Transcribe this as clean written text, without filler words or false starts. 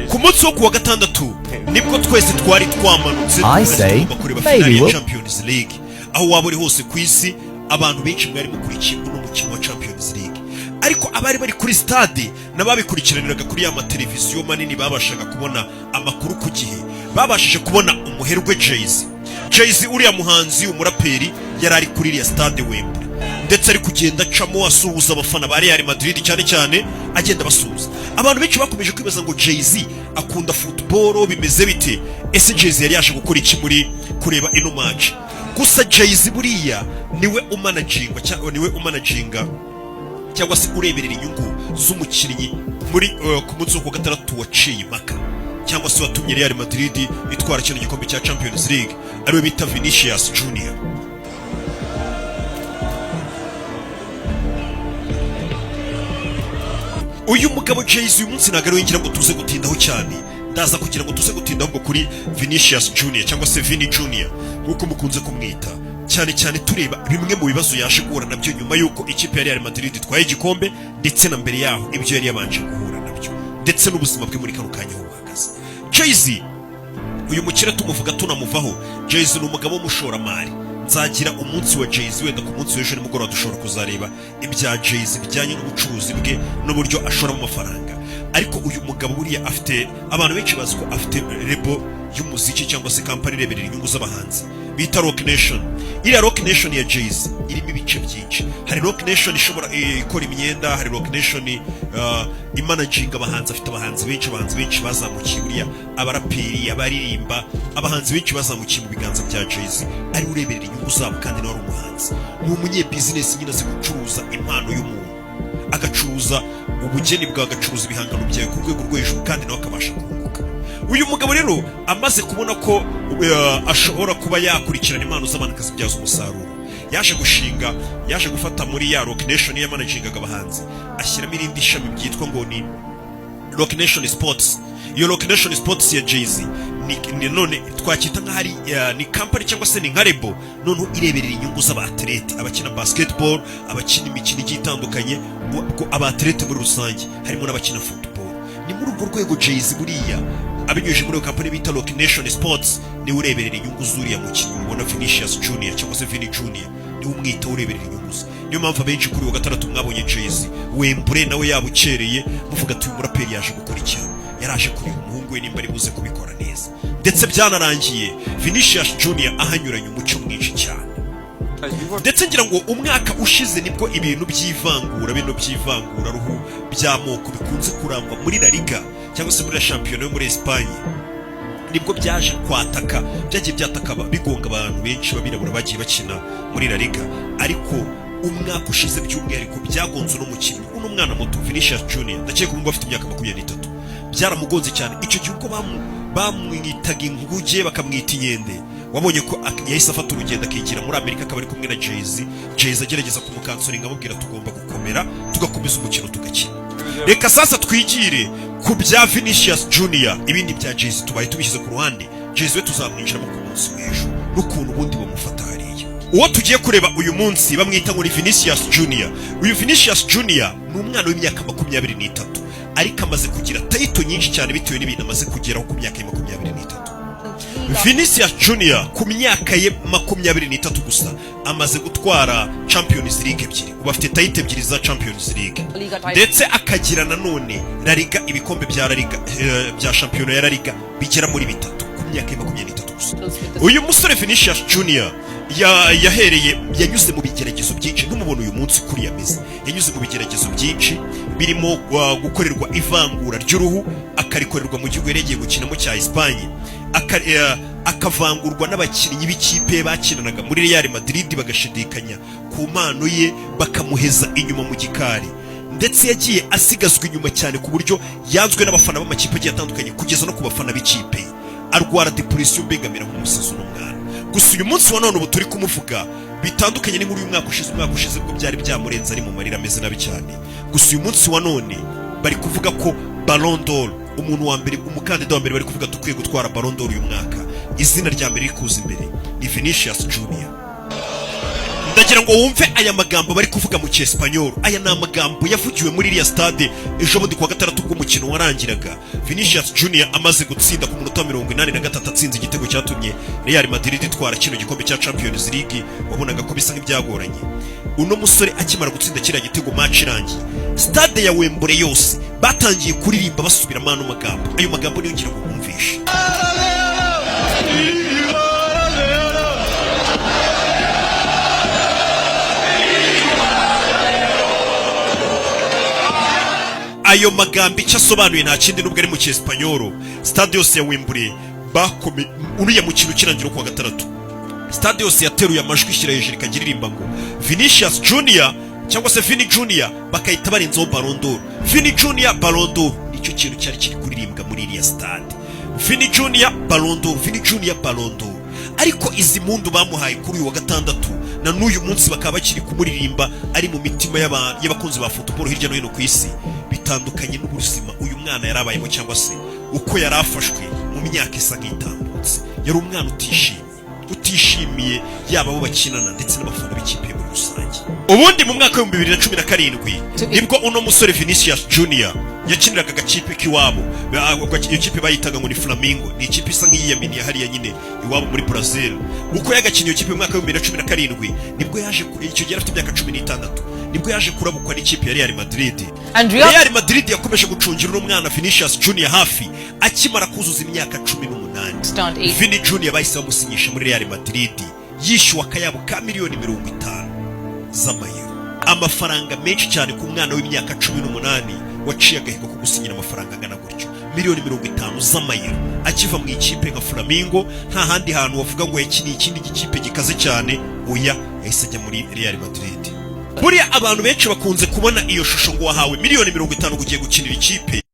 Ku munsi wo kuwa gatandatu nibwo twese twari twamanutse, I twari say, tugomba kureba maybe finali ya Champions League. Aho waba uri hose ku isi, abantu benshi mwari mukurikiye uno mukino wa Champions League, ariko abari bari kuri stade n'ababikurikiraniraga kuri ya mateleviziyo manini babashaga kubona amakuru ku gihe, babashije kubona umuherwe Jay-Z. Jay-Z, uriya muhanzi, umuraperi, yari ari kuri iriya stade Wembley, ndetse ari kugenda acamo asuhuza abafana ba Real Madrid cyane cyane, agenda abasuhuza. Abantu benshi bakomeje kwibaza ngo Jay-Z akunda football, bimeze bite? Ese Jay-Z yari yaje gukora iki muri kureba ino match? Gusa Jay-Z buriya niwe umanaginga, cyangwa niwe umanaginga cyangwa se ureberera inyungu z'umukinnyi muri ku munsi wo ku gatandatu waciye impaka cyangwa se watumye Real Madrid itwara kino gikombe cya Champions League, ariwe bita Vinicius Junior. Uyu mugabo Jay-Z uyu munsi ntabwo ariwe ngira ngo tuze gutindaho cyane. Ndaza kugira ngo tuze gutinda ahubwo kuri Vinicius Junior cyangwa se Vini Junior nk'uko mukunze kumwita, cyane cyane tureba bimwe mu bibazo yaje guhura nabyo nyuma y'uko ikipe ya Real Madrid itwaye igikombe, ndetse na mbere yaho ibyo yari yabanje guhura nabyo, ndetse n'ubuzima bwe muri kano kanya aho buhagaze. Jay-Z uyu mukire tumuvuga tunamuvaho. Jay-Z ni umugabo w'umushoramari. Nzagira umunsi wa Jay-Z, wenda ku munsi w'ejo nimugoroba dushobora kuzareba ibya Jay-Z bijyanye n'ubucuruzi bwe n'uburyo ashoramo amafaranga. Ariko uyu mugabo buriya afite, abantu benshi bazi ko afite label y'umuziki cyangwa se kampani ireberera inyungu z'abahanzi bita Roc Nation. Iriya Roc Nation ya Jay-Z irimo ibice byinshi. Hari Roc Nation ishobora ikora imyenda, hari Roc Nation imanaginga abahanzi. Afite abahanzi benshi, abahanzi benshi bazamukiye buriya, abaraperi, abaririmba, abahanzi benshi bazamukiye mu biganza bya Jay-Z, ari ureberera inyungu zabo, kandi nawe ari umuhanzi, ni umunyebizinesi nyine, azi gucuruza impano y'umuntu, agacuruza ubugeni bwawe, agacuruza ibihangano byawe ku rwego rwo hejuru, kandi nawe akabasha kunguka. Uyu mugabo rero amaze kubona ko ashobora kuba yakurikirana impano z'abantu akazibyaza umusaruro, yaje gushinga, yaje gufata muri ya Roc Nation yamanagingaga abahanzi, ashyiramo irindi shami byitwa ngo ni Roc Nation Sports. Iyo Roc Nation Sports ya Jay-Z ni none twacyita nk'aho ari ni company cyangwa se ni nka label noneho ireberera inyungu z'abatlete, abakina basketball, abakina imikino igiye itandukanye, ubwo abatlete muri rusange harimo n'abakina football. Ni muri urwo rwego Jay-Z buriya abinyujije muri iyo company bita Roc Nation Sports niwe ureberera inyungu z'uriya mukinnyi mubona Vinicius Junior cyangwa se Vini Junior, niwe umwitaho, ureberera inyungu ze. Niyo mpamvu abenshi kuri uwa gatandatu mwabonye Jay-Z Wembley nawe yabukereye, muvuga ati: "Uyu muraperi yaje gukora iki?" Yaraje kureba umuhungu we nimba ari buze kubikora neza, ndetse byanarangiye Vinicius Junior ahanyuranye umucyo mwinshi cyane. Ndetse ngira ngo umwaka ushize nibwo ibintu by'ivangura, bino by'ivanguraruhu by'amoko bikunze kurangwa muri La Liga cyangwa se muri la shampiyona yo muri Espagne, nibwo byaje kwataka, byagiye byataka, bigonga abantu benshi b'abirabura bagiye bakina muri La Liga. Ariko umwaka ushize by'umwihariko byagonze uno mukinnyi, uno mwana muto Vinicius Junior. Ndakeka ubu ngubu afite imyaka 23. Byaramugonze cyane icyo gihe ubwo bamwitaga inguge, bakamwita inkende. Wabonye ko yahise afata urugendo akigira muri Amerika, akaba ari kumwe na Jay-Z. Jay-Z agerageza kumukansoringa, amubwira: "Tugomba gukomera, tugakomeza umukino, tugakina." Reka sasa twigire ku bya Vinicius Junior. Ibindi bya Jay-Z tubaye tubishyize ku ruhande. Jay-Z we tuzamwinjiramo ku munsi w'ejo n'ukuntu ubundi bamufata hariya. Uwo tugiye kureba uyu munsi bamwita ngo ni Vinicius Junior. Uyu Vinicius Junior ni umwana w'imyaka 23, ariko amaze kugira title nyinshi cyane bitewe n'ibintu amaze kugeraho ku myaka ye 23. Vinicius Junior ku myaka ye 23 gusa amaze gutwara Champions League ebyiri. Ubu afite title ebyiri za Champions League, ndetse akagira nanone La Liga, ibikombe bya La Liga, bya shampiyona ya La Liga bigera muri bitatu ku myaka ye 23 gusa. Uyu musore Vinicius Junior yahereye, yanyuze mu bigeragezo byinshi. Ntumubona uyu munsi kuri yameze, yanyuze mu bigeragezo byinshi birimo gukorerwa ivangura ry'uruhu, akarikorerwa mu gihugu yari yagiye gukinamo cya Espagne, akavangurwa n'abakinnyi b'ikipe bakinanaga muri Real Madrid, bagashidikanya ku mpano ye, bakamuheza inyuma mu gikari. Ndetse yagiye asigazwa inyuma cyane ku buryo yanzwe n'abafana b'amakipe agiye atandukanye, kugeza no ku bafana b'ikipe ye. Arwara depression, mbegamira nk'umusazi uno mwana. Gusa uyu munsi wa none ubu turi kumuvuga bitandukanye n'inkuru y'umwaka ushize. Umwaka ushize bwo byari byamurenze, ari mu marira, ameze nabi cyane. Gusa uyu munsi wa none bari kuvuga ko Ballon d'Or, umuntu wa mbere, umukandida wa mbere bari kuvuga dukwiye gutwara Ballon d'Or uyu mwaka, izina rya mbere riri kuza imbere ni Vinicius Junior. Ndagira ngo wumve aya magambo bari kuvuga mu Cyesipanyoro. Aya ni amagambo yavugiwe muri iriya stade ejo bundi kuwa gatandatu, ubwo umukino warangiraga, Vinicius Junior amaze gutsinda ku munota 83, atsinze igitego cyatumye Real Madrid itwara kino gikombe cya Champions League. Wabonaga ko bisa nk'ibyagoranye. Uno musore akimara gutsinda kiriya gitego, match irangiye, stade ya Wembley yose batangiye kuririmba basubiramo ano magambo. Ayo magambo niyo ngira ngo wumvishe. Ayo magambo icyo asobanuye nta kindi, nubwo ari mu Cyesipanyoro, stade yose ya Wembley bakome uriya mukino ukirangira kuwa gatandatu, stade yose yateruye amajwi ishyira hejuru ikajya iririmba ngo "Vinicius Junior" cyangwa se "Vini Junior", bakahita barenzaho "Ballon d'Or", "Vini Junior Ballon d'Or". Nicyo kintu cyari kiri kuririmbwa muri iriya stade: "Vini Junior Ballon d'Or, Vini Junior Ballon d'Or". Ariko izi mpundu bamuhaye kuri uyu wa gatandatu, na n'uyu munsi bakaba bakiri kumuririmba, ari mu mitima y'abakunzi ba football hirya no hino ku isi, bitandukanye n'ubuzima uyu mwana yari abayemo cyangwa se uko yari afashwe mu myaka isa nk'itambutse. Yari umwana utishimye, utishimiye yaba abo bakinana ndetse n'abafana b'ikipe ye muri rusange. Ubundi mu mwaka w'2017 nibwo uno musore Vinicius Junior yakiniraga agakipe k'iwabo. Iyo kipe bayitaga ngo ni Flamengo, ni ikipe isa nk'iyiyaminiye hariya nyine iwabo muri Brazil. Uko yagakiniye iyo kipe mu mwaka w'2017, nibwo yaje icyo gihe afite imyaka 16, nibwo yaje kurabukwa n'ikipe ya Real Madrid. And Real Real Madrid yakomeje gucungira uno mwana Vinicius Junior hafi. Akimara kuzuza imyaka 18, Stand eight. Vini Junior bahise bamusinyisha muri Real Madrid, yishyuwe akayabo ka miliyoni 50 z'amayero, amafaranga menshi cyane ku mwana w'imyaka 18 waciye agahigo ko gusinyira amafaranga angana gutyo, miliyoni 50 z'amayero, akiva mu ikipe nka Flamengo. Nta handi hantu wavuga ngo yakiniye ikindi gikipe gikaze cyane, oya, yahise ajya muri Real Madrid. Buriya abantu benshi bakunze kubona iyo shusho ngo wahawe miliyoni 50 ngo ugiye gukinira ikipe.